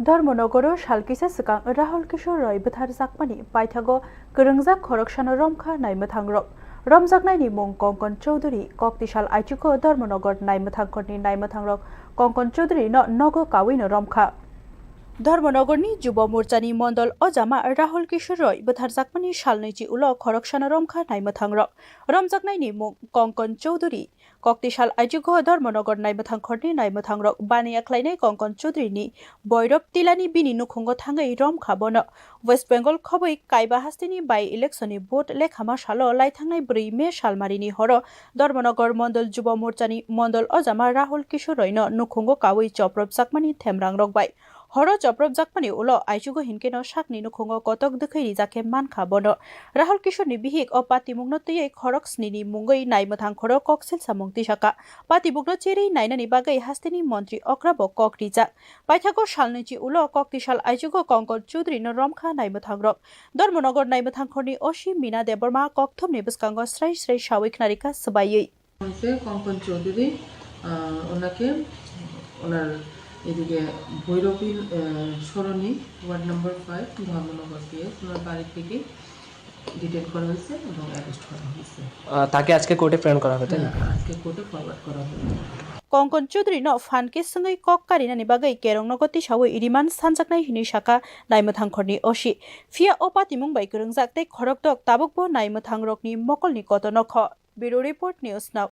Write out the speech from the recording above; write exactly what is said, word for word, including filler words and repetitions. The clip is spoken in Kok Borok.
Dharmanagaro sal kisa swkang Rahul Kishore Roy bwtharjakmani paithago kwrwngjak khoroksano romkha naimwthangrok. Romjaknaini mung Konkon Chowdhury, kok tisal aichugo Dharmanagar naimwthangkhorni naimwthangrok Konkon Chowdhury no nogo kawino romkha. Dharmanagarni Jubo Morchani Mondol Ojama Rahul Kishore Roy bwtharjakmani salnwichi ulo khoroksano romkha naimwthangrok. Romjaknaini mung Konkon Chowdhury, kok tisal aichugo Dharmanagar naimwthangkhorni naimwthangrok baniya khlainai Konkon Chowdhuryni boirop tilani bini nukhungo thangwi romkha bono. West Bengal khobwi kaiba hasteni by election ni vote lekhama salo laithangnai bwrwi May salmarini horo Dharmanagar Mondol Jubo Morchani Mondol Ojama Rahul Kishore Roy no nukhungo kawi chopropjakmani themrangrok bai. Horo chopropjakmani ulo aichugo hinkeno sakni nukhungo kotok dwkhwi rijak khe mankha bono. Rahul Kishoreni bihik o patimungno twiwi khorok snini mungwi naimwthangkhoro koksil samung tisaka. Patimungno cherwi nainani bagwi hasteni montri okrabo kok rijak. Paithago salnwichi ulo kok tisal aichugo Konkon Chowdhuryno romkha naimwthangrok. Dharmanagar naimwthangkhorni O C Mina Debbarma kokthumni bwskango srai srai sawi khnarikha swbaiwi. হয়েছে কঙ্কন চৌধুরী, আহ, ওনাকে ওনার এদিকে ভৈরবী, আহ, সরণি, ward number five, Dharmanagar পিএস, ওনার বাড়ি থেকে ডিটেইন করা হয়েছে এবং অ্যারেস্ট করা হয়েছে। আহ, তাকে আজকে কোর্টে প্রেরণ করা হবে, তাই না? হ্যাঁ, আজকে কোর্টে ফরওয়ার্ড করা হবে। Konkon Chowdhuryno phan khe swngwi kok karinani bagwi Kerongnogo tisawi remand sanjaknai hinwi sakha naimwthangkhorni O C. Phiya o patimung bai kwrwngjak tei khorokdok tabukbo naimwthangrokni mokolni kotor nokho. Bureau Report, News Now.